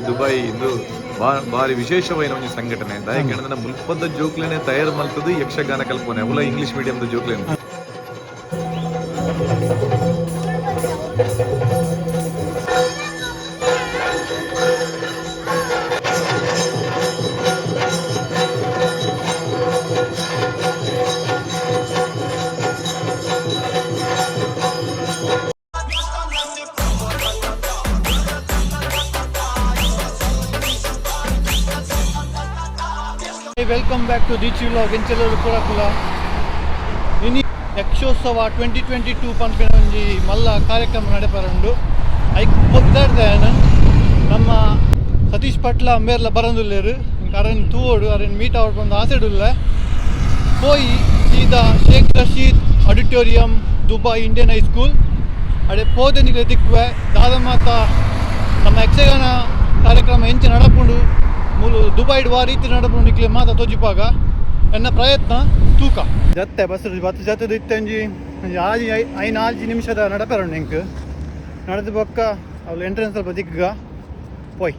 Dubai ಇಂದು ಬಾರಿ ವಿಶೇಷವಾಯಿನ ಒಂಜಿ ಸಂಘಟನೆ. ದಾಯೆಕಂದ್ರೆ ಮುಲ್ಪದ ಜೋಕ್ಲೆನೆ ತಯಾರು ಮಲ್ತದ್ದು ಯಕ್ಷಗಾನ ಕಲ್ಪನೆ, ಅವಲ ಇಂಗ್ಲಿಷ್ ಮೀಡಿಯಂ ಜೋಕ್ಲೆನೆ. Welcome back to Deechi vlog. ಎಂಚೆಲ್ಲರು ಪೂರಕುಲ. ಇನಿ ಯಕ್ಷೋತ್ಸವ 2022 ಪನ್ಪಿನ ಒಂಜಿ ಮಲ್ಲ ಕಾರ್ಯಕ್ರಮ ನಡೆಪರುಂಡು. ಐಕ್ ಪೊದ್ದಾಡ್ದೆ. ನಮ್ಮ ಸತೀಶ್ ಪಟ್ಲ ಮೇರ್ಲ ಬರಂದುಲ್ಲೇರು. ಅರೆನ್ ತೂವೋಡು, ಅರೆನ್ ಮೀಟ್ ಆವಡ್ ಬಂದು ಆಸೆಡುಲ್ಲ. ಪೋಯಿ ಸೀದಾ Sheikh Rasheed auditorium, Dubai Indian high school. ಅಡೆ ಪೋದೆನಿಗೆ ದಿಕ್ಕುವೆ. ದಾದ ಮಾತ ನಮ್ಮ ಯಕ್ಷಗಾನ ಕಾರ್ಯಕ್ರಮ ಎಂಚ ನಡಪುಂಡು, ಮೂಲು ದುಬೈಡ್ ವಾ ರೀತಿ ನಡಪುಂಡು ನಿಕ್ಲೆ ಮಾತ ತೋಜಿಪಾಗ ಎನ್ನ ಪ್ರಯತ್ನ. ತೂಕ ಜತ್ತೆ ಬಸ್ ಬತ್ತು ಜತ್ತದ ಇತ್ತಂಜಿ ಒಂಜಿ ಆಜಿ ಐನ್ ಆಜಿ ನಿಮಿಷದ ನಡಪೆರುಂಡು ಎಂಕ್. ನಡೆದ ಬೊಕ್ಕ ಅವ್ಲು ಎಂಟ್ರೆನ್ಸ್ ಸ್ವಲ್ಪ ದಿಕ್ಕ ಪೋಯ್.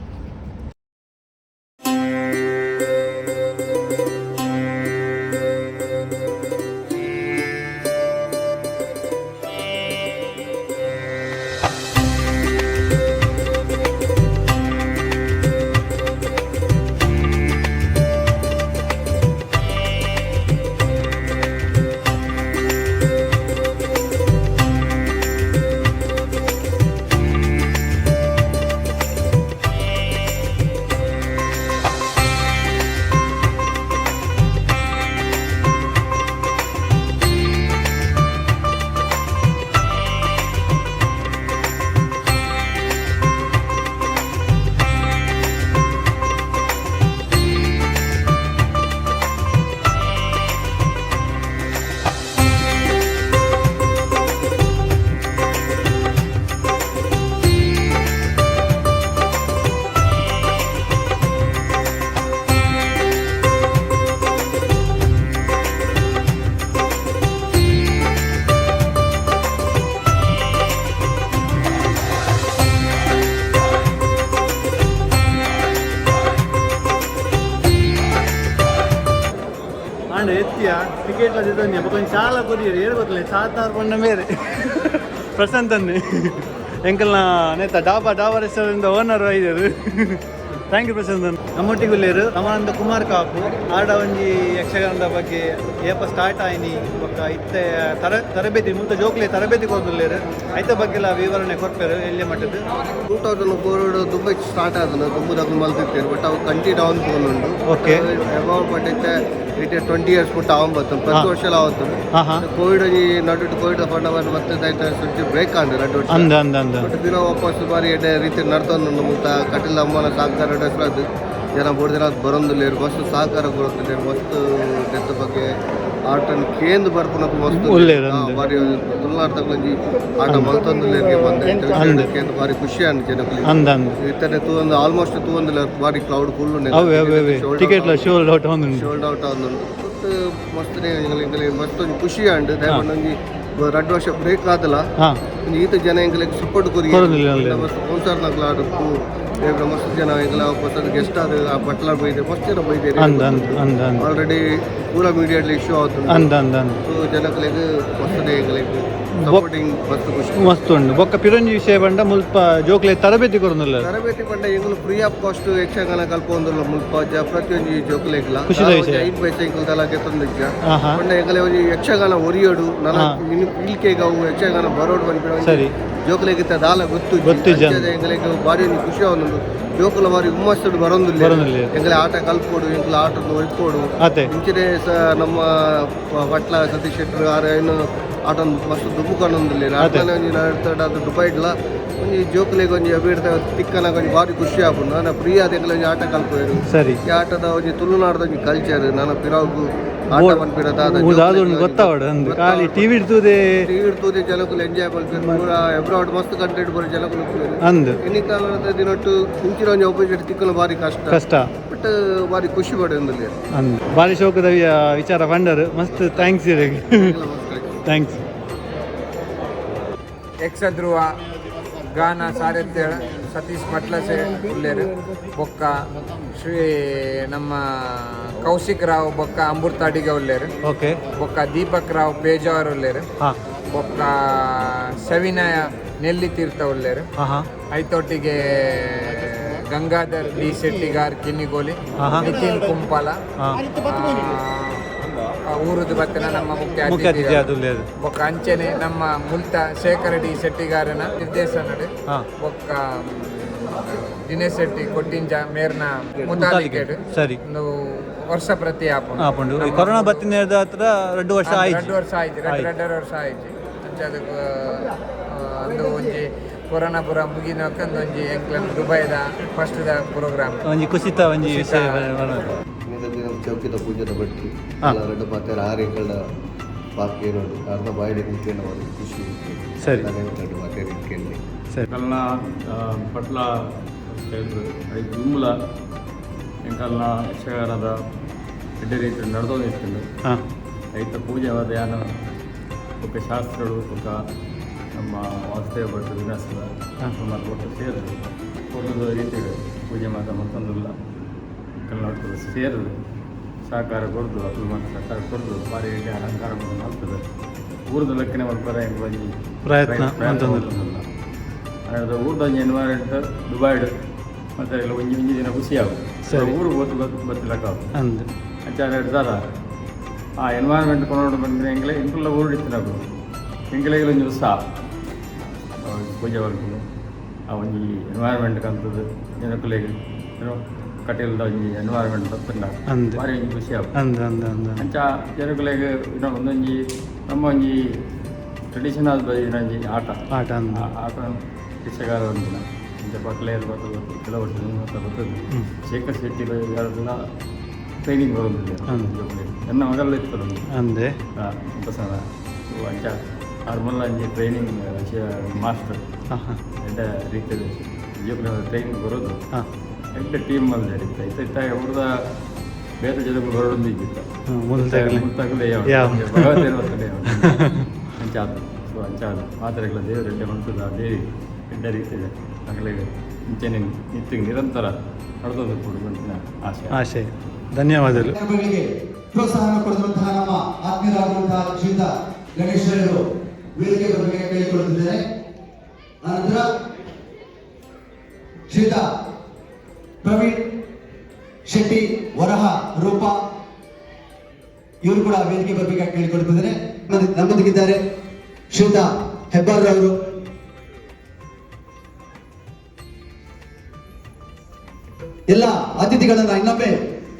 ಆಂಡ ಎತ್ತಿಯ ಟಿಕೆಟ್ ಜೊತೆ ಬೊಕ ಒಂಜಿ ಚಾಲ ಕೊರಿಯರು. ಏರು ಗೊತ್ತಿಲ್ಲ, ಸಾತಾರ್ ಪಂಡ ಮೇರೆ ಪ್ರಶಾಂತ್ ಅನ್ನೆ ಎಂಕಲ್ನ ನೇತ ಡಾಬಾ ಡಾಬಾ ರೆಸ್ಟೋರೆಂಟ್ ಓನರ್ ಐದರು. Thank you Prashant. ನಮ್ಮೊಟ್ಟಿಗೆ ಉಲ್ಲೇರು ರಮಾನಂದ ಕುಮಾರ್ ಕಾಪು. ಆಡ ಒಂಜಿ ಯಕ್ಷಗಾನದ ಬಗ್ಗೆ ಏಪ ಸ್ಟಾರ್ಟ್ ಆಯ್ನಿ, ಬೊಕ್ಕ ಇತ್ತೆ ತರಬೇತಿ ಮುಲ್ತ ಜೋಕ್ಲೆ ತರಬೇತಿ ಕೊರ್ದುಲ್ಲೇರು, ಐತ ಬಗ್ಗೆ ಎಲ್ಲ ವಿವರಣೆ ಕೊರ್ಪೆರು ಎಲ್ಯ ಮಟ್ಟದ. 2004 ದುಂಬೈ ಸ್ಟಾರ್ಟ್ ಆದನ ದುಂಬುದಕ್ಲು ಮಲ್ತಿತ್ತೇರು, ಬಟ್ ಅವು ಕಂಟಿನ್ಯೂ ಆನ್ ಪೋನುಂಡು. ಅಬೌವ್ ಬಟ್ ಇತ್ತೆ ಇತ್ತೆ 20 ಇಯರ್ಸ್ ಮುಟ್ಟ ಆವನ್ ಬತ್ತು, ಪ್ರತಿ ವರ್ಷ ಆವತ್ತು. ಹಾಂ ಹಾಂ ಕೋವಿಡ್ ಒಂಜಿ ನಡುಟು ಕೋವಿಡ್ ಪಂಡ ಮತ್ತೆ ಆಯ್ತು ಬ್ರೇಕ್ ಆಂಡ್ 2 ವರ್ಷ. ಅಂದ ಅಂದ ಅಂದ. ಬಟ್ ದಿನ ವಾಪಸ್ ಬಾರಿ ಎಡ್ಡೆ ರೀತಿ ನಡ್ತೊಂದುಂಡು. ಮುಲ್ತ ಕಟೀಲ್ ಅಮ್ಮನ ಸಹಕಾರ ಅದು ಜನ ಬೋಡು ಜನ ಬರೊಂದುಲ್ಲೇರು, ಮಸ್ತ್ ಸಹಕಾರ ಕೊರೊಂದುಲ್ಲೇರು. ಮಸ್ತ್ ನೆತ್ತ ಬಗ್ಗೆ ಆಟನ್ ಕೇಂದ್ ಬರ್ಪುನಕು ಮಸ್ತ್ ಉಲ್ಲೇರು. ಬಾರಿ ತುಳುನಾಡ್ದಕ್ಲೊಂಜಿ ಆಟ ಮಲ್ತೊಂದುಲ್ಲೇರಿಗೆ ಬಂದೆ ಕೇಂದ್ ಬಾರಿ ಖುಷಿ ಆಂಡ್ ಜನಕುಲು. ಅಂದ ಅಂದ. ಇತ್ತನೆ ತೂವೊಂದು ಆಲ್ಮೋಸ್ಟ್ ತೂವೊಂದುಲ್ಲ, ಬಾರಿ ಕ್ರೌಡ್ ಫುಲ್. ಅವೇ ಅವೇ ಅವೇ, ಟಿಕೆಟ್ಲ ಶೋಲ್ಡ್ ಔಟ್ ಒಂದು. ಶೋಲ್ಡ್ ಔಟ್ ಆವೊಂದುಂಡು. ಮಸ್ತ್ ಎಂಕಲೆಗ್ ಮಸ್ತ್ ಒಂಜಿ ಖುಷಿ ಆಂಡ್. ದಾಯೆ ಒಂಜಿ 2 ವರ್ಷ ಬ್ರೇಕ್ ಆದಲ ಒಂಜಿ ಈತ ಜನ ಎಂಕಲೆಗ್ ಸಪೋರ್ಟ್ ಕೊರಿ ಕೊರೊಂದಿಲ್ಲ ಅಲ್ಲೇ. ಮಸ್ತ್ ಸ್ಪಾನ್ಸರ್ ನಕುಲು ಆಡುಪ್ಪು ಮಸ್ತ್ ಜನ ಎಂಕಲ ಹೊಸದ ಗೆಸ್ಟ್ ಆದ್ ಆ ಬಟ್ಲ ಬೈದೆ, ಮಸ್ತ್ ಜನ ಬೈದೇರು. ಅಂದ ಅಂದ ಅಂದ ಅಂದ. ಆಲ್ರೆಡಿ ಪೂರ ಮೀಡಿಯಾಡ್ಲಿ ಇಶ್ಯೂ ಆತುಂಡು. ಅಂದ ಅಂದ ಅಂದ. ಸೊ ಜನಕಲೆಗ್ ಮಸ್ತ್ ಎಂಕಲೆಗ್ ಸಪೋರ್ಟಿಂಗ್ ಮಸ್ತ್ ಖುಷಿ. ಮಸ್ತ್ ಉಂಡು. ಬೊಕ್ಕ ಪಿರೊಂಜಿ ವಿಷಯ ಪಂಡ ಮುಲ್ಪ ಜೋಕ್ಲೆ ತರಬೇತಿ ಕೊರೊಂದುಲ್ಲ. ತರಬೇತಿ ಪಂಡ ಎಂಕುಲು ಫ್ರೀ ಆಫ್ ಕಾಸ್ಟ್ ಯಕ್ಷಗಾನ ಕಲ್ಪೊಂದುಲ್ಲ ಮುಲ್ಪ ಪ್ರತಿಯೊಂಜಿ ಜೋಕುಲೆಗ್ಲ. ಖುಷಿದ ವಿಷಯ. 5 ಪೈಸೆ ಎಂಕುಲು ತಲಾ ಗೆತ್ತೊಂದಿಜ್ಜ. ಹಾ ಹಾ ಪಂಡ ಎಂಕಲೆ ಒಂಜಿ ಯಕ್ಷಗಾನ ಒರಿಯೋಡು, ನನ ಇಲ್ಕೆಗ್ ಅವು ಯಕ್ಷಗಾನ ಬರೋಡು ಪನ್ಪಿನ ಒಂಜಿ ಜೋಕುಲೆಗ್ ಇತ್ತೆ ದಾಲ ಗೊತ್ತು. ಗೊತ್ತಿಜ್ಜ. ಅಂಚಾದ್ ಎಂಕಲೆಗ್ ಬಾರಿ ಒಂಜಿ ಖುಷಿ ಆವೊಂದುಂಡು. ಜೋಕುಲು ಬಾರಿ ಹುಮ್ಮಸ್ಸುಡು ಬರೊಂದುಲ್ಲೆರ್. ಬರೊಂದುಲ್ಲೆರ್. ಎಂಕಲೆ ಆಟ ಕಲ್ಪೊಡು, ಎಂಕುಲು ಆಟ ಒರಿಪೊಡು. ಇಂಚಿನೆ ಸ ನಮ್ಮ ಪಟ್ಲ ಸತೀಶ್ ಶೆಟ್ಟರ್ ಆರ್ ಏನು ಆಟ ಮಸ್ತ್ ದುಂಬು ಕಾಣೊಂದುಲ್ಲೆರ್. ಆಟನೇ ಒಂಜಿ ನಡತಡ ಅದು ದುಬೈಡ್ಲ ಒಂಜಿ ಜೋಕುಲೆಗ್ ಒಂಜಿ ಅಭಿವೃದ್ಧಿ ತಿಕ್ಕನಗ ಒಂಜಿ ಬಾರಿ ಖುಷಿ ಆಪುಂಡು. ನನ ಫ್ರೀ ಆದ್ ಎಂಕಲೆ ಒಂಜಿ ಆಟ ಕಲ್ಪುವೆರ್. ಈ ಆಟದ ಒಂಜಿ ತುಳುನಾಡ್ದ ಒಂಜಿ ಕಲ್ಚರ್ ನನ ಪಿರಾವುಗು ಆಟ ಪನ್ಪಿನ ದಾದ. ದಾದ ಉಂಡು ಗೊತ್ತಾವಡು ಅಂದ್, ಖಾಲಿ ಟಿವಿ ತೂದೆ. ಟಿವಿ ತೂದೆ ಜನಕುಲು ಎಂಜಾಯ್ ಮಲ್ಪೆರ್. ಪೂರ ಅಬ್ರಾಡ್ ಮಸ್ತ್ ಕಂಟ್ರಿ ಪೂರ ಜನಕುಲು ಉಪ್ಪುವೆರ್. ಇನಿ ಕಾಲದ ದಿನೊಟ್ಟು ಇಂಚಿನ ಒಂಜಿ ಆಪರ್ಚುನಿಟಿ ತಿಕ್ಕುನ ಬಾರಿ ಕಷ್ಟ. ಕಷ್ಟ. ಬಟ್ ಬಾರಿ ಖುಷಿ ಪಡೆಯೊಂದುಲ್ಲೆರ್. ಅಂದ್, ಬಾರಿ ಶೋಕದ ವಿಚಾರ ಪಂಡರು. ಮಸ್ತ್ thanks ಇರೆಗ್. Thanks. Yakshadhruva ಗಾನ ಸಾರಥ್ಯ ಸತೀಶ್ ಪಟ್ಲಸೆ ಉಲ್ಲೇರು. ಬೊಕ್ಕ ಶ್ರೀ ನಮ್ಮ ಕೌಶಿಕ್ ರಾವ್ ಬೊಕ್ಕ ಅಮೃತ ಅಡಿಗ ಉಲ್ಲೇರು. ಬೊಕ್ಕ ದೀಪಕ್ ರಾವ್ ಪೇಜಾವರ್ ಉಲ್ಲೇರು. ಬೊಕ್ಕ ಸವಿನಯ ನೆಲ್ಲಿ ತೀರ್ಥ ಉಲ್ಲೇರು. ಹಾಂ ಹಾಂ ಐತೊಟ್ಟಿಗೆ ಗಂಗಾಧರ್ ಡಿ ಶೆಟ್ಟಿಗಾರ್ ಕಿನ್ನಿಗೋಲಿ, ನಿತಿನ್ ಕುಂಪಾಲ, ಊರುದು ಬತ್ತಿನ ನಮ್ಮ ಮುಖ್ಯ ಮುಖ್ಯ ಅತಿಥಿ ಅತಿಥಿಗಳು. ಆದುಲ್ಲೇರು. ಬೊಕ್ಕ ಅಂಚನೆ ನಮ್ಮ ಮುಲ್ತ ಶೇಖರ ಡಿ ಶೆಟ್ಟಿಗಾರನ ನಿರ್ದೇಶನಡು. ಬೊಕ್ಕ ದಿನೇಶ್ ಶೆಟ್ಟಿ ಕೊಟ್ಟಿಂಜ ಮೇರ್ನ ಮುತಾಲಿಕೆಡ್. ಒಂದು ವರ್ಷ ಪ್ರತಿ ಆಪುಂಡು. ಆಪುಂಡು. ಈ ಕೊರೋನಾ ಬತ್ತಿನ ಹತ್ರ 2 ವರ್ಷ ಆಯ್ತು. 2 ವರ್ಷ ಆಯ್ತು, 2.5 ವರ್ಷ ಆಯ್ತು. ಅಂಚ ಅದಕ್ಕೆ ಒಂದು ಒಂಜಿ ಕೊರೋನಾ ಪೂರ ಮುಗಿನಕ್ಕ ಒಂಜಿ ಎಂಕ್ಲನ್ ದುಬೈದ ಫಸ್ಟ್ the program. ಒಂಜಿ ಕುಸಿತ ಒಂಜಿ ವಿಷಯ ಬರೋದು. ದಿನ ಚೌಕಿದ ಪೂಜೆದ ಬಟ್ಟಿ ಎಲ್ಲ ರಡ್ಡು ಪಾತೆರ ಆರು ಎಂಕಲ್ಡ ಬಾಕಿ ಏನೋಡು ಅರ್ಧ ಬಾಯಿಡೆ ನಿಂತ್ಕೊಂಡು ಅವ್ರಿಗೆ ಖುಷಿ. ರಡ್ಡು ಪಾತೆರ ಇಟ್ಕೊಂಡು. ಎಂಕಲ್ನ ಪಟ್ಲ ಐದು ದುಂಬುಲ ಎಂಕಲ್ನ ಯಕ್ಷಗಾನದ ಎಡ್ಡೆ ರೀತಿ ನಡೆದೋದು ಇತ್ತು. ಐತ ಪೂಜೆ ಯಾನ ಬೊಕ್ಕ ಶಾಸ್ತ್ರಗಳು ಬೊಕ್ಕ ನಮ್ಮ ವಾಸುದೇವ ಭಟ್ರು ವಿನಾಸದ ಸುಮಾರು ಒಟ್ಟು ಸೇರಿದ್ರು. ಫೋಟೋದ ರೀತಿಡು ಪೂಜೆ ಮಾತ್ರ ಮತ್ತೊಂದಿಲ್ಲ. ಕಲ್ನಾಟಕದ ಸೇರಿದ್ರು, ಸಹಕಾರ ಕೊಡ್ದು, ಅಪ್ಪು ಮಾತ್ರ ಸಹಕಾರ ಕೊಡ್ದು ಭಾರಿ ಎಡ್ಡೆ ಅಲಂಕಾರ ಮಾಡ್ತದೆ. ಊರದ ಲೆಕ್ಕನೆ ಮಲ್ಪರೆ ಎಂಕ್ ಒಂಜಿ ಪ್ರಯತ್ನ ಪ್ರಯತ್ನ. ಅದ್ರ ಊರದ ಒಂಜಿ ಎನ್ವೈರನ್ಮೆಂಟ್ ದುಬೈಡ್ ಮತ್ತೆ ಎಲ್ಲ ಒಂಜಿ ಒಂಜಿ ದಿನ ಖುಷಿ ಆಗುತ್ತೆ. ಊರು ಗೊತ್ತು ಗೊತ್ತು ಗೊತ್ತಿಲ್ಲಕ್ಕ. ಅಂದ್. ಅಂಚ ಹಿಡ್ದಾರ ಆ ಎನ್ವೈರನ್ಮೆಂಟ್ ಕೊಂಡು ಬಂದರೆ ಎಂಗ್ಲೆ ಎಂಕುಲ್ಲ ಊರು ಇತ್ತಿನಕು ಎಂಕ್ಲೆಗ್ ಒಂಜಿ ಉತ್ಸಾಹ. ಆ ಪೂಜೆ ಮಲ್ಪುನು ಆ ಒಂಜಿ ಎನ್ವೈರನ್ಮೆಂಟ್ ಕಂತದ್ದು ಜನಕುಲೆಗ್ ಏನೋ ಕಟೀಲ್ದ ಒಂಜಿ ಎನ್ವೈರನ್ಮೆಂಟ್ ತತ್ತುಂಡ ಭಾರಿ ಒಂಜಿ ಖುಷಿ ಆವು. ಅಂದ್ ಅಂದ್ ಅಂದ್. ಅಂಚ ಜನಕುಲೆಗ್ ಏನೋ ಒಂದೊಂಜಿ ನಮ್ಮ ಒಂಜಿ ಟ್ರೆಡಿಷನಲ್ ಒಂಜಿ ಆಟ. ಆಟ ಅಂದ್. ಆ ಆಟ ಯಕ್ಷಗಾನ ಒಂದಿನ ಇಂಚ ಪಟ್ಲೇರು ಬರ್ತದೆ, ಕೆಲವು ವರ್ಷ ಬರ್ತದೆ. ಶೇಖರ್ ಶೆಟ್ಟಿ ಯಾರೆಲ್ಲ ಟ್ರೈನಿಂಗ್ ಬರೋದಿಲ್ಲ. ನನ್ನ ಮಗಲ್ಲ ಇತ್ತು. ಅಂದೆ. ಉಪಸನ ಅಂಚ ಆರು ಒಂಜಿ ಟ್ರೈನಿಂಗ್ ಮಾಸ್ಟರ್. ಹಾಂ ಹಾಂ ಎಡ್ಡೆ ರೀತಿಯಲ್ಲಿ ಟ್ರೈನಿಂಗ್ ಬರೋದು. ಎಡ್ಡೆ ಟೀಮ್ ಮಲ್ದೆ ಇತ್ತ ಇತ್ತ ಇತ್ತ ಅವ್ರದ ಬೇರೆ ಜನಗಳು ಬರೋದು ಇದ್ದಿತ್ತ. ಮೊದಲು ಮುಲ್ತಾಗಲೇ ಯಾವ. ಭಗವತ್ ಅಂಚಾದು. ಸೊ ಅಂಚಾದು ಮಾತ್ರೆಗಳ ದೇವರು ಎಡ್ಡೆ ಮಂತದ ಆ ದೇವಿ ಎಡ್ಡೆ ರೀತಿದೆ ಆಗಲೇ ಇಂಚನೆ ನಿತ್ಯ ನಿರಂತರ ನಡೆದೋದು ಕೂಡ ಆಶೆ. ಆಶಯ. ಧನ್ಯವಾದಗಳು. ಕಾರ್ಯಕ್ರಮಗಳಿಗೆ ಪ್ರೋತ್ಸಾಹ ಕೊಡುವಂತಹ ನಮ್ಮ ಆತ್ಮೀಯರಾಗಿರುವಂತಹ ಶ್ರೀಯುತ ಗಣೇಶ್ವರರು ವೇದಿಕೆ ಬರಬೇಕಾಗಿ ಕೇಳಿಕೊಳ್ಳುತ್ತಿದ್ದೇನೆ. ಅನಂತರ ಶ್ರೀಯುತ ಪ್ರವೀಣ್ ಶೆಟ್ಟಿ ವರಹ ರೂಪ ಇವರು ಕೂಡ ವೇದಿಕೆ ಬರಬೇಕಾಗಿ ಕೇಳಿಕೊಳ್ಳುತ್ತಿದ್ದೇನೆ. ನಮ್ಮೊಂದಿಗಿದ್ದಾರೆ ಶ್ರೀಯುತ ಹೆಬ್ಬಾರ್ ಅವರು. ಎಲ್ಲ ಅತಿಥಿಗಳನ್ನ ಇನ್ನೊಮ್ಮೆ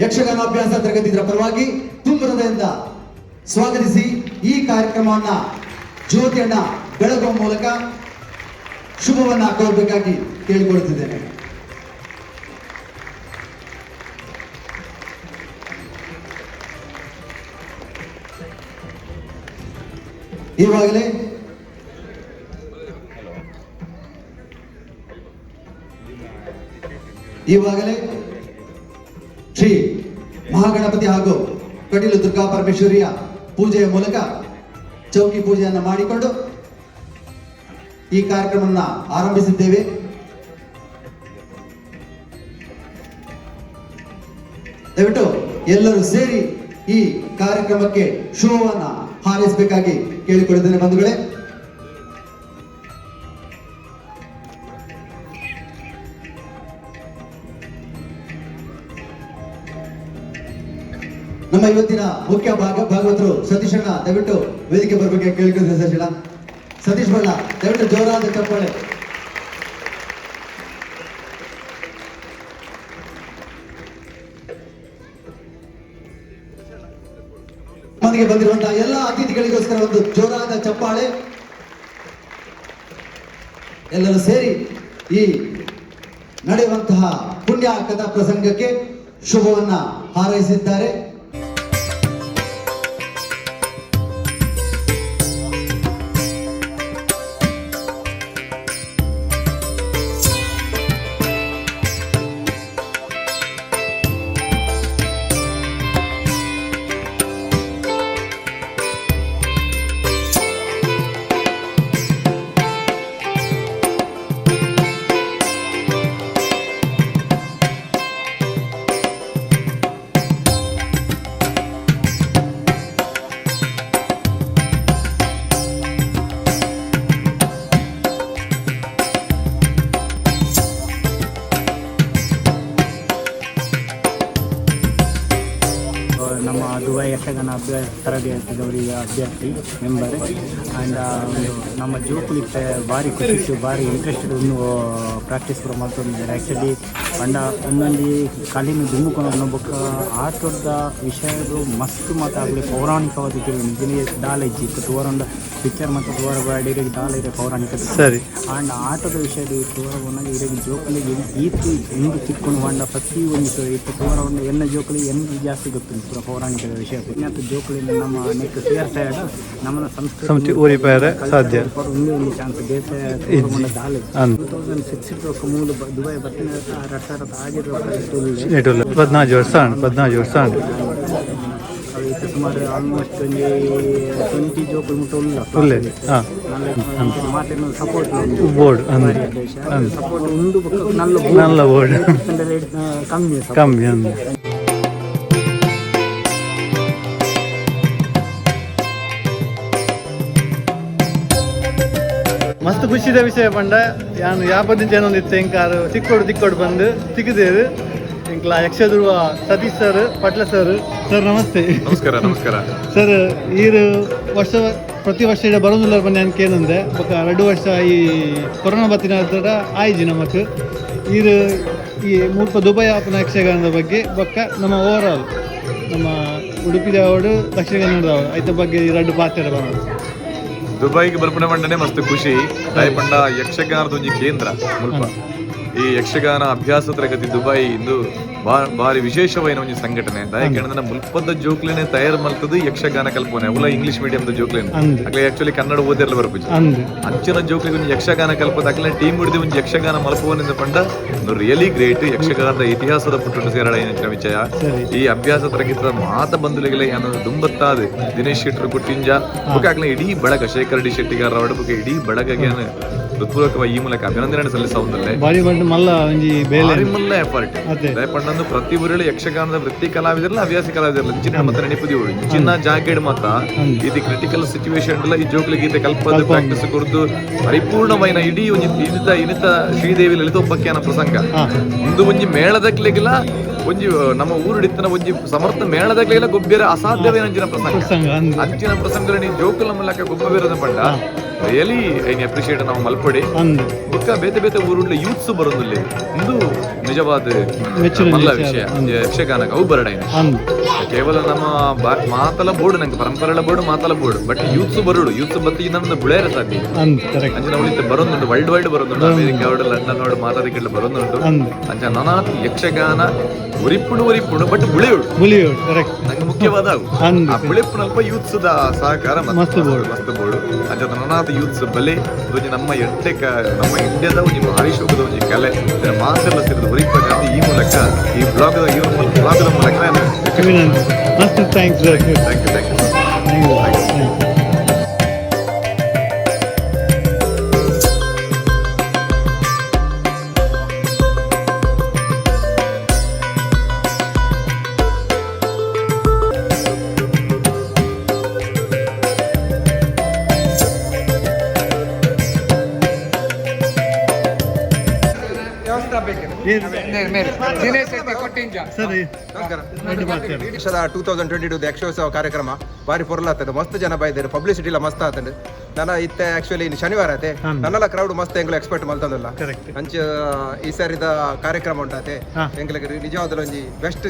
ಯಕ್ಷಗಾನಾಭ್ಯಾಸ ತರಗತಿಗಳ ಪರವಾಗಿ ತುಂಬ ಹೃದಯದಿಂದ ಸ್ವಾಗತಿಸಿ ಈ ಕಾರ್ಯಕ್ರಮವನ್ನ ಜ್ಯೋತಿಯನ್ನ ಬೆಳಗುವ ಮೂಲಕ ಶುಭವನ್ನ ಕೋರಬೇಕಾಗಿ ಕೇಳಿಕೊಳ್ಳುತ್ತಿದ್ದೇನೆ. ಈವಾಗಲೇ ಶ್ರೀ ಮಹಾಗಣಪತಿ ಹಾಗೂ ಕಟೀಲು ದುರ್ಗಾ ಪರಮೇಶ್ವರಿಯ ಪೂಜೆಯ ಮೂಲಕ ಚೌಕಿ ಪೂಜೆಯನ್ನು ಮಾಡಿಕೊಂಡು ಈ ಕಾರ್ಯಕ್ರಮವನ್ನು ಆರಂಭಿಸಿದ್ದೇವೆ. ದಯವಿಟ್ಟು ಎಲ್ಲರೂ ಸೇರಿ ಈ ಕಾರ್ಯಕ್ರಮಕ್ಕೆ ಶುಭವನ್ನ ಹಾರೈಸಬೇಕಾಗಿ ಕೇಳಿಕೊಳ್ಳುತ್ತೇನೆ ಬಂಧುಗಳೇ. ನಮ್ಮ ಇವತ್ತಿನ ಮುಖ್ಯ ಭಾಗವತರು ಸತೀಶಣ್ಣ ದಯವಿಟ್ಟು ವೇದಿಕೆ ಬರಬೇಕಾಗಿ ಕೇಳಿಕೊಳ್ಳುತ್ತೇನೆ. ಸತೀಶಣ್ಣ, ಸತೀಶ್ ಬಳ್ಳ, ದಯವಿಟ್ಟು ಜೋರಾದ ಚಪ್ಪಾಳೆ. ಮನೆಗೆ ಬಂದಿರುವಂತಹ ಎಲ್ಲ ಅತಿಥಿಗಳಿಗೋಸ್ಕರ ಒಂದು ಜೋರಾದ ಚಪ್ಪಾಳೆ. ಎಲ್ಲರೂ ಸೇರಿ ಈ ನಡೆಯುವಂತಹ ಪುಣ್ಯ ಕಥಾ ಪ್ರಸಂಗಕ್ಕೆ ಶುಭವನ್ನ ಹಾರೈಸಿದ್ದಾರೆ. ನಮ್ಮ ದುಬೈ ಯಕ್ಷಗಾನ ಅಭ್ಯಾಸ ತರಬೇತಿದವರಿಗೆ ಅಭ್ಯರ್ಥಿ ಮೆಂಬರ್ ಆ್ಯಂಡ್ ಒಂದು ನಮ್ಮ ಜೋಕುಲಿತ್ತೆ ಬಾರಿ ಖುಷಿ ಬಾರಿ ಇಂಟ್ರೆಸ್ಟೆಡ್ ಒಂದು ಪ್ರಾಕ್ಟೀಸ್ ಪೂರ ಮಲ್ತೊಂದಿದ್ದಾರೆ. ಆ್ಯಕ್ಚುಲಿ ಪಂಡ ಒಂದೊಂದು ಕಲಿನ ದುಂಬುಕೊನ ಬೊಕ್ಕ ಆಟದ ವಿಷಯಡು ಮಸ್ತ್ ಮಾತಾಗಲಿ ಪೌರಾಣಿಕವಾದ ನಿಜನೇ ದಾಲ ಇಜ್ಜಿ ಇತ್ತು ತೂವರೊಂಡ ಪಿಕ್ಚರ್ ಮತ್ತು ತೂವರ ಇರೆಗ್ ದಾಲ ಇರೆ ಪೌರಾಣಿಕ. ಆಂಡ ಆಟದ ವಿಷಯದ ತೂವರ ಪೋನಗ ಇರೆಗ್ ಜೋಕುಲಿಗೆ ಈತ್ ಇಂದು ತಿಕ್ಕೊಂಡು ಪಂಡ ಪ್ರತಿ ಒಂಜಿ ಇತ್ತೆ ತೂವರ ಒಂದು ಎನ್ನ ಜೋಕುಲಿ ಎನ್ನ ಜಾಸ್ತಿ ಗೊತ್ತುಂಟು ಪೂರ ಪೌರಾಣಿಕದ ವಿಷಯ. ಇನ್ನತ್ತು ಜೋಕುಲಿಂದ ನಮ್ಮ ನೆಕ್ ಸೇರ್ಸಾಯಡ ನಮ್ಮನ ಸಂಸ್ಕೃತಿ ಒರಿಪಾಯೆರೆ ಸಾಧ್ಯ. ಉಂದು ಒಂಜಿ ಚಾನ್ಸ್ ಬೇತೆ ದಾಲ. 2006 ಮೂಲು ದುಬೈ ಬತ್ತಿನ 2006 14 ವರ್ಷ ಆಂಡ್ 14 ವರ್ಷ ಆಂಡ್. ಇತ್ತೆ ಸುಮಾರು ಆಲ್ಮೋಸ್ಟ್ ಒಂಜಿ 20 ಜೋಕುಲು ಮುಟ್ಟ ಉಲ್ಲ. ಉಲ್ಲೆರ್, ಹಾ. ಮಾತೆರ್ನ ಸಪೋರ್ಟ್ ಬೋರ್ಡ್ ಅಂದ್ ಸಪೋರ್ಟ್ ಉಂಡು ಬೊಕ್ಕ ನಲ್ಲ. ನಲ್ಲ ಬೋರ್ಡ್. ರೇಟ್ ಕಮ್ಮಿ. ಕಮ್ಮಿ ಅಂದ್. ಮಸ್ತ್ ಖುಷಿದ ವಿಷಯ ಪಂಡ ಯಾನ್ ಯಾಪದಿಂಚ ಏನೊಂದಿತ್ತು ಎಂಕಾರು ತಿಕ್ಕೋಡು ತಿಕ್ಕೋಡು ಬಂದು ತಿಕ್ಕದೇರು ಎಂಕ್ಲ Yakshadhruva Satish sir, Patla sir. Sir namaste. ನಮಸ್ಕಾರ, ನಮಸ್ಕಾರ. ಸರ್, ಈರು ವರ್ಷ ಪ್ರತಿ ವರ್ಷ ಇಡ ಬರೋದಿಲ್ಲ ಬನ್ನಿ ಅನ್ಕೇನಂದೆ ಬೊಕ 2 ವರ್ಷ ಈ ಕೊರೋನಾ ಬತ್ತಿನ ನಂತರ ಆಯ್ಜಿ ನಮಕ್. ಈರು ಈ ಮುಲ್ಪ ದುಬೈ ಆಪನ ಯಕ್ಷಗಾನದ ಬಗ್ಗೆ ಬೊಕ್ಕ ನಮ್ಮ ಓವರ್ ಆಲ್ ನಮ್ಮ ಉಡುಪಿದವರು ದಕ್ಷಿಣ ಕನ್ನಡದವರು ಐತ ಬಗ್ಗೆ ಈ ಎರಡು ಪಾತ್ರ ಬರೋದು. ದುಬೈಗೆ ಬರ್ಪುಣ ಮಂಡನೆ ಮಸ್ತ್ ಖುಷಿ. ಪಂಡ ಯಕ್ಷಗಾನದ ಒಂಜಿ ಕೇಂದ್ರ ಮುಲ್ಪ. ಈ ಯಕ್ಷಗಾನ ಅಭ್ಯಾಸ ತರಗತಿ ದುಬೈ ಇಂದು ಬಾರಿ ವಿಶೇಷವಾಯಿನ ಒಂಜಿ ಸಂಘಟನೆ. ದಾಯೆ ಮುಲ್ಪದ ಜೋಕ್ಲೆನೆ ತಯಾರು ಮಲ್ತದ್ದು ಯಕ್ಷಗಾನ ಕಲ್ಪನೆ. ಅವುಲ ಇಂಗ್ಲಿಷ್ ಮೀಡಿಯಂ ಜೋಕ್ಲೆನೆ. ಅಂದ್. ಅಕ್ಲೆ ಆಕ್ಚುಲಿ ಕನ್ನಡ ಓದಿರಲ್ಲ ಬರ್ಪುಜಿ. ಅಂದ್. ಅಂಚಿನ ಜೋಕ್ಲೆಗ್ ಒಂಜಿ ಯಕ್ಷಗಾನ ಕಲ್ಪದ ಅಕ್ಲೆ ಟೀಮ್ ಹಿಡಿದು ಒಂಜಿ ಯಕ್ಷಗಾನ ಮಲ್ಪುವನಿಂದ ಪಂಡ ರಿಯಲಿ ಗ್ರೇಟ್. ಯಕ್ಷಗಾನದ ಇತಿಹಾಸದ ಪುಟ್ಟುಂಡು ಸೇರಡ ವಿಷಯ. ಈ ಅಭ್ಯಾಸ ತರಗತಿದ ಮಾತ ಬಂಧುಗಳಿಗೆ ಯಾನು ದುಂಬತ್ತಾದ ದಿನೇಶ್ ಶೆಟ್ಟರು ಕುಟ್ಟಿಂಜ ಬೊಕ ಅಕ್ಲೆ ಇಡೀ ಬಳಗ ಶೇಖರ್ ಡಿ ಶೆಟ್ಟಿಗಾರ್ ಅವರ ಬೊಕ ಇಡೀ ಬಳಗಗೆ ಹೃತ್ಪೂರ್ವಕವಾಗಿ ಈ ಮೂಲಕ ಅಭಿನಂದನೆ ಸಲ್ಲಿಸವುದಲ್ಲೇ. ಬಾರಿ ಬಂಡ ಮಲ್ಲ ಒಂಜಿ ಬೇಲೆ. ಭಾರಿ ಮಲ್ಲ ಎಫರ್ಟ್. ಅದೇ. ಪಂಡಂದು ಪ್ರತಿ ಊರಲ್ಲಿ ಯಕ್ಷಗಾನದ ವೃತ್ತಿ ಕಲಾವಿದರಲ್ಲ, ಹವ್ಯಾಸಿ ಕಲಾವಿದರಲ್ಲ ಇಂಚಿನ ಮತ್ತೆ ನೆನಪುದಿ ಇಂಚಿನ ಜಾಗೆಡ್ ಮಾತ ಇದು ಕ್ರಿಟಿಕಲ್ ಸಿಚುವೇಶನ್ ಈ ಜೋಕ್ಲಿ ಗೀತೆ ಕಲ್ಪದ ಪ್ರಾಕ್ಟೀಸ್ ಕುರಿತು ಪರಿಪೂರ್ಣವೈನ ಇಡೀ ಒಂಜಿ ಇನಿತ ಇನಿತ ಶ್ರೀದೇವಿ ಲಲಿತೋಪಖ್ಯಾನ ಪ್ರಸಂಗ ಇಂದು ಒಂಜಿ ಮೇಳದಕ್ಲೆಗಿಲ ಒಂಜಿ ನಮ್ಮ ಊರುಡಿತ್ತನ ಒಂಜಿ ಸಮರ್ಥ ಮೇಳದಕ್ಲೆಗಿಲ ಗೊಬ್ಬರ ಅಸಾಧ್ಯವೇನ ಅಂಚಿನ ಪ್ರಸಂಗ. ಪ್ರಸಂಗ ಅಂದ್. ಅಂಚಿನ ಪ್ರಸಂಗದಲ್ಲಿ ಜೋಕುಲ ಮೂಲಕ ಗೊಬ್ಬ ಬೀರದ ಪಂಡ ರಿಯಲಿ ಐನ್ ಅಪ್ರಿಶಿಯೇಟ್ ನಾವು ಮಲ್ಪಡಿ. ಅಂದ್. ಬೊಕ್ಕ ಬೇತೆ ಬೇತೆ ಊರುಳ್ಳ ಯೂತ್ಸ್ ಬರೋದಿಲ್ಲ. ಇಂದು ನಿಜವಾದ ಮೆಚ್ಚುಗೆ ಮಲ್ಲ ವಿಷಯ. ವಿಷಯ ಯಕ್ಷಗಾನ ಅವು ಬರಡೈನ. ಅಂದ್. ಕೇವಲ ನಮ್ಮ ಮಾತಲ ಬೋರ್ಡ್ ನಂಗೆ ಪರಂಪರೆಲ ಬೋರ್ಡ್ ಮಾತಲ ಬೋರ್ಡ್ ಬಟ್ ಯೂತ್ಸ್ ಬರೋಡು ಯೂತ್ಸ್ ಬತ್ತಿ ನಮ್ಮ ಬುಳೇರ ಸಾಧ್ಯ. ಅಂದ್, ಕರೆಕ್ಟ್. ಅಂಚಿನ ಉಳಿತ ಬರೋದುಂಟು, ವರ್ಲ್ಡ್ ವೈಡ್ ಬರೋದುಂಟು, ಅಮೆರಿಕ ಅವಡು ಲಂಡನ್ ಅವಡು ಮಾತಾದಿಕ್ಕೆಲ್ಲ ಬರೋದುಂಟು. ಅಂದ್. ಅಂಚ ನನಾತ್ ಯಕ್ಷಗಾನ ಒರಿಪುಣು ಒರಿಪುಣು ಬಟ್ ಬುಳೆಯುಡು. ಬುಲಿಯೋಡು, ಕರೆಕ್ಟ್. ನಂಗೆ ಮುಖ್ಯವಾದ ಅವು. ಅಂದ್. ಆ ಬುಳೆಪುನಲ್ಪ ಯೂತ್ಸ್ the ಸಹಕಾರ ಮಸ್ತ್ ಬೋರ್ಡ್. ಮಸ್ತ್ ಬೋರ್ಡ್. ಅಂಚ ನನಾತ್ ಯೂತ್ಸ್ ಬಲೆ ಒಂಜಿ ನಮ್ಮ ಎಡ್ಡೆ ನಮ್ಮ ಇಂಡಿಯಾದ ಒಂಜಿ ಭಾರಿ ಶೋಕದ ಒಂಜಿ ಕಲೆ ಇದನ್ನ ಮಾತೆಲ್ಲ ಸೇರಿದ ಒರಿಪಗಾಂದು ಈ ಮೂಲಕ ಈ ಬ್ಲಾಗ್ ಈ ಬ್ಲಾಗ್ದ ಮೂಲಕ ನಾನು ಅಭಿನಂದನೆ. ಮಸ್ತ್ thanks sir. Thank you, thank you. Thank you. Dinesh Shetty Kottinja. ಸರಿ. ನಮಸ್ಕಾರ. ಎರಡು ಮಾತಾಡಿ. ವರ್ಷದ 2022 ಯಕ್ಷೋತ್ಸವ ಕಾರ್ಯಕ್ರಮ ಬಾರಿ ಪೊರ್ಲಾತಂಡು, ಮಸ್ತ್ ಜನ ಬೈದರು, ಪಬ್ಲಿಸಿಟಿ ಎಲ್ಲ ಮಸ್ತ್ ಆತಂಡು. ನನ್ನ ಇತ್ತೆ ಆಕ್ಚುಲಿ ಇನ್ನು ಶನಿವಾರ ಆತೆ, ನನ್ನೆಲ್ಲ ಕ್ರೌಡ್ ಮಸ್ತ್ ಎಂಗ್ಲ ಎಕ್ಸ್ಪೆಕ್ಟ್ ಮಲ್ತಂದಲ್ಲ. ಅಂಚ ಈ ಸಾರಿದ ಕಾರ್ಯಕ್ರಮ ಉಂಟಾತೆ ಎಂಗ್ಲಿಗೆ ನಿಜವಾದ ಒಂಜಿ ಬೆಸ್ಟ್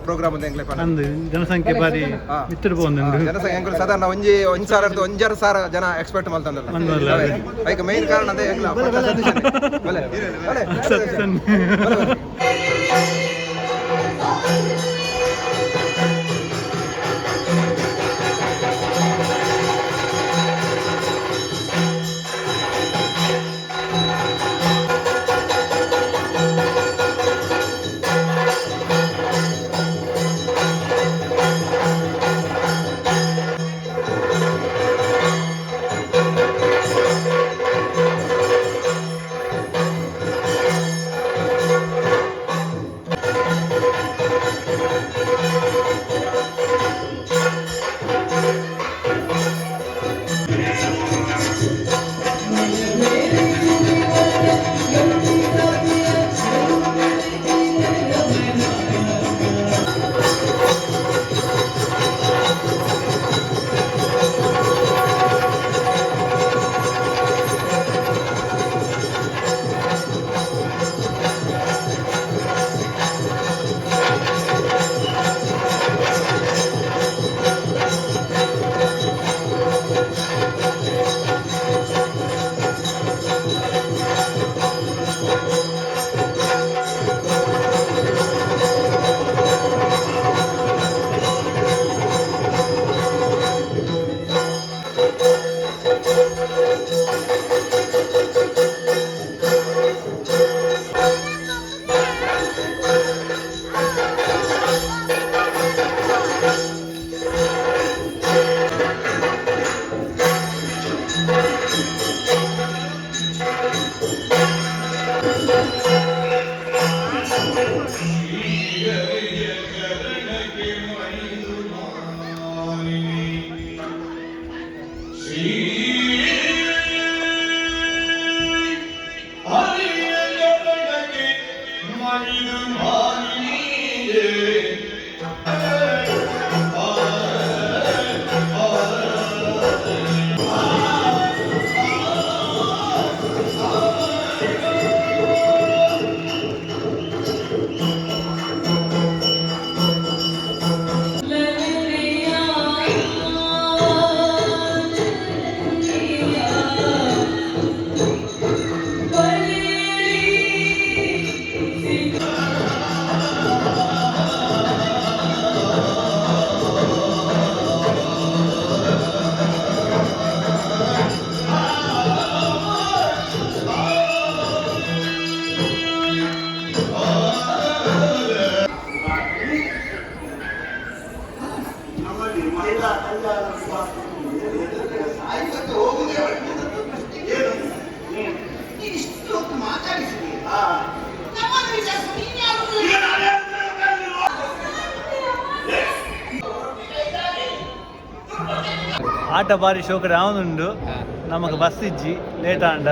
ಪ್ರೋಗ್ರಾಮ್ ಅಂತ ಎಂಗ್ಲೆ ಪನ. ಅಂದ್, ಜನಸಂಖ್ಯೆ ಬಾರಿ ಮಿತ್ತಡು ಪೋಂದುಂಡು. ಜನಸಂಖ್ಯೆ ಎಂಗ್ಲು ಸಾಧಾರಣ ಒಂಜಿ ಒಂಜಿ ಸಾವಿರದ 1.5 ಸಾವಿರ ಜನ ಎಕ್ಸ್ಪೆಕ್ಟ್ ಮಲ್ತಂದಲ್ಲ. ಮಲ್ತಂದಲ್ಲ. ಐಕ್ ಮೇನ್ ಕಾರಣ ಅದೇ ಎಂಗ್ಲ ಪಟ್ಟ ಸತೀಶನೇ. ಬಲೆ, ಬಲೆ, ಸತ್ಸನ್. ಬಲೆ, ಬಲೆ. ಆಟ ಬಾರಿ ಶೋಕಡೆ ಆವನುಂಡು. ನಮಕ್ ಬಸ್ ಇಜ್ಜಿ, ಲೇಟ್ ಆಂಡ.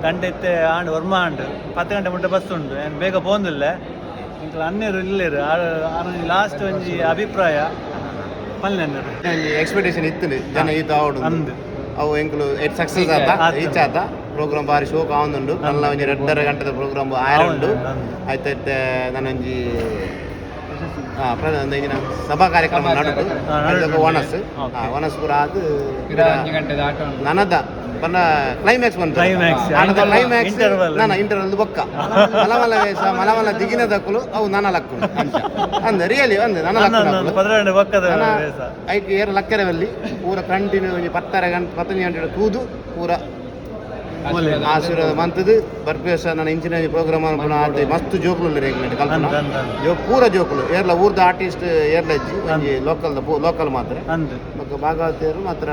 ಗಂಟೆ ಇತ್ತೆ ಆಂಡ್, ಒರ್ಮ ಆಂಡ್. 10 ಗಂಟೆ ಮುಟ್ಟ ಬಸ್ ಉಂಡು. ಏನು ಬೇಗ ಪೋಂದಿಲ್ಲ. ಎಂಕುಲು ಅನ್ನೇರು ಇಲ್ಲೇರು. ಲಾಸ್ಟ್ ಒಂಜಿ ಅಭಿಪ್ರಾಯ ಪಲ್ಲೆ ಅನ್ನೇರು. ಎಕ್ಸ್ಪೆಕ್ಟೇಷನ್ ಇತ್ತು, ಜನ ಈತ ಆವಡು ಅಂದ್. ಅವು ಎಂಕುಲು ಸಕ್ಸಸ್ ಆತ, ರೀಚ್ ಆತ. ಪ್ರೋಗ್ರಾಮ್ ಬಾರಿ ಶೋಕ್ ಆವೊಂದುಂಡು. ನನ್ನ ಒಂಜಿ 2.5 ಗಂಟೆದ ಪ್ರೋಗ್ರಾಮ್ ಆಯರುಂಡು. ಆಯ್ತಾಯ್ತೆ, ನಾನೊಂಜಿ ಸಭಾ ಕಾರ್ಯಕ್ರಮ ನಡುಟು ಒಣಸ್ ಒಣಸ್ ಪೂರ ಅದು ನನದ ಪಂಡ ಕ್ಲೈಮ್ಯಾಕ್ಸ್ ಬಂತು. ಕ್ಲೈಮ್ಯಾಕ್ಸ್ ನನ್ನ ಇಂಟರ್ವಲ್ ಬೊಕ್ಕ ಮಲಮಲ ವೇಷ, ಮಲಮಲ ದಿಗಿನ ದಕ್ಕುಲು ಅವು ನನ್ನ ಲಕ್ಕುಲು ಅಂದ ರಿಯಲಿ ಅಂದ ನನ್ನ ಲಕ್ಕುಲು. ಐಕ್ ಏರ ಲಕ್ಕರವಲ್ಲಿ ಪೂರ ಕಂಟಿನ್ಯೂ ಒಂಜಿ 10.5 ಗಂಟೆ 15 ಗಂಟೆ ತೂದು ಪೂರ ಆಶೀರ್ವಾದ ಮಂತದ್ದು ಬರ್ಪೇಸ. ನನ್ನ ಇಂಚಿನ ಪ್ರೋಗ್ರಾಮ್ ಅನ್ಪುನ ಆತ ಮಸ್ತ್ ಜೋಕುಲು ಉಲ್ಲೆರ್ ಎಂಕ್ಲೆಡ್ ಕಲ್ಪುನ ಜೋ ಪೂರ ಜೋಕುಲು. ಏರ್ಲ ಊರ್ದ ಆರ್ಟಿಸ್ಟ್ ಏರ್ಲ ಇಜ್ಜಿ, ಒಂಜಿ ಲೋಕಲ್ ಲೋಕಲ್ ಮಾತ್ರ. ಬೊಕ್ಕ ಭಾಗವತರು ಮಾತ್ರ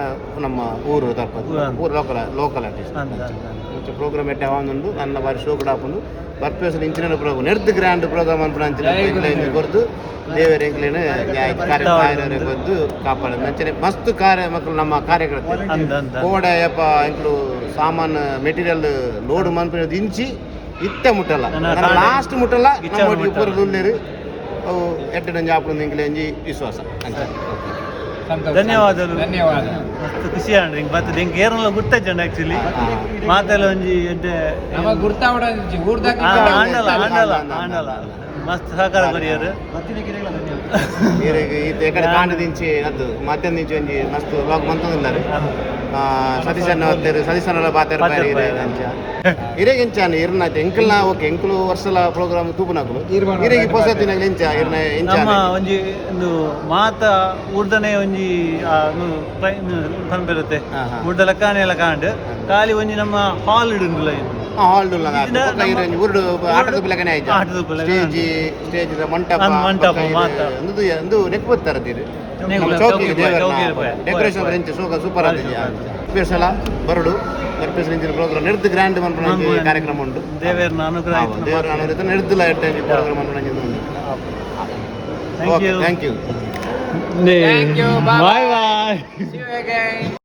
ನಮ್ಮ ಊರು ತರ್ಪದು, ಪೂರ ಲೋಕಲ್ ಲೋಕಲ್ ಆರ್ಟಿಸ್ಟ್. ಇಂಚ ಪ್ರೋಗ್ರಾಮ್ ಎಡ್ಡೆ ಆವೊಂದುಂಡು. ನನ್ನ ಬಾರಿ ಶೋಕುಡು ಆಪುಂಡು. ಬರ್ಪೇಸ ಇಂಚಿನ ಪ್ರೋಗ್ರಾಮ್ ನೆರ್ದ್ ಗ್ರ್ಯಾಂಡ್ ಪ್ರೋಗ್ರಾಮ್ ಅನ್ಪುನ ಅಂಚಿನ ಕೊರ್ದು ದೇವರ ಎಂಕ್ಲೆನ್ ಕಾರ್ಯ ಕೊರ್ದು ಕಾಪಾಡ. ಅಂಚನೆ ಮಸ್ತ್ ಕಾರ್ಯ ಮಕ್ಕಳು ನಮ್ಮ ಕಾರ್ಯಕರ್ತರು ಕೋಡೆ ಯಪ್ಪ ಎಂಕ್ಲು ಸಾಮಾನು ಮೆಟೀರಿಯಲ್ ಲೋಡ್ ಮನ್ಪಿನ ಇಂಚಿ ಇತ್ತೆ ಮುಟ್ಟಲ್ಲ, ಲಾಸ್ಟ್ ಮುಟ್ಟಲ್ಲ ನಮ್ಮ ಪೂರ ಉಲ್ಲೇರು. ಅವು ಎಡ್ಡೆ ಆಪುಂಡು ಎಂಕ್ಲೆ ಒಂಜಿ ವಿಶ್ವಾಸ. ಧನ್ಯವಾದಗಳು. ಧನ್ಯವಾದ. ಮಸ್ತ್ ಖುಷಿ ಆಂಡ್ ಹಿಂಗ್ ಬರ್ತದೆ. ಹಿಂಗ್ ಏರಲ್ಲ ಗುರ್ತಾಜಂಡ ಆಕ್ಚುಲಿ ಮಾತೆಲ್ಲ ಒಂಜಿ ಎಡ್ಡೆ ಆಂಡಲ ಆಂಡಲ ಆಂಡಲ ಮಸ್ತ್ ಸಹಕಾರ ಕೊರಿಯರು. ಕಾಂಡ ದಿಂಚಿ ಅದು ಮಧ್ಯಾಹ್ನ ದಿಂಚಿ ಒಂಜಿ ಮಸ್ತ್ ವ್ಲಾಗ್ ಮಂತೊಂದುಲ್ಲೆರ್. ಸತೀಶಣ್ಣ ಬತ್ತೆರ್, ಸತೀಶಣ್ಣ ಪಾತೆರ್ ಅಂಚ ಇರೆಗ್ ಎಂಚಾನ ಇರ್ನ ಎಂಕಲ್ನ ಓಕೆ ಎಂಕುಲು ವರ್ಷಲ ಪ್ರೋಗ್ರಾಮ್ ತೂಪುನಕುಲು ಇರೆಗ್ ಪೊಸ ದಿನಗಳು ಎಂಚ ಇರ್ನ ಎಂಚ ನಮ್ಮ ಒಂಜಿ ಒಂದು ಮಾತ ಊರ್ದನೆ ಒಂಜಿ ಪನ್ಪಿರುತ್ತೆ ಊರ್ದ ಲೆಕ್ಕನೆ ಎಲ್ಲ ಕಾಂಡ್ ಖಾಲಿ ಒಂಜಿ ನಮ್ಮ ಹಾಲ್ ಇಡುಂಡುಲ. ಹಾಲ್ ಊರುಡು ಆಟದ ಪಿಲಕನೆ ಆಯ್ತು. ಸ್ಟೇಜ್ ಸ್ಟೇಜ್ ಮಂಟಪ ಮಂಟಪ ಮಾತ ಒಂದು ನೆಕ್ ಬತ್ತಾರೆ ಚೌಕಿ ಡೆಕೋರೇಷನ್ ಎಂಚ ಸೂಪರ್ ಸೂಪರ್ ಆತಿದೆ. ಸಲ ಬರಡು ಬರ್ಪೇಸ ಇಂಚಿನ ಪ್ರೋಗ್ರಾಮ್ ನೆರ್ದ್ ಗ್ರ್ಯಾಂಡ್ ಮನ್ಪುನ ಕಾರ್ಯಕ್ರಮ ಉಂಡು. ದೇವೆರ್ನ ಅನುಗ್ರಹ, ದೇವರ ಅನುಗ್ರಹ ನೆರ್ದುಲ ಎಡ್ಡೆ ಪ್ರೋಗ್ರಾಮ್ ಮನ್ಪುನ ಉಂಡು. Thank you, thank you, thank you, bye bye, see you again.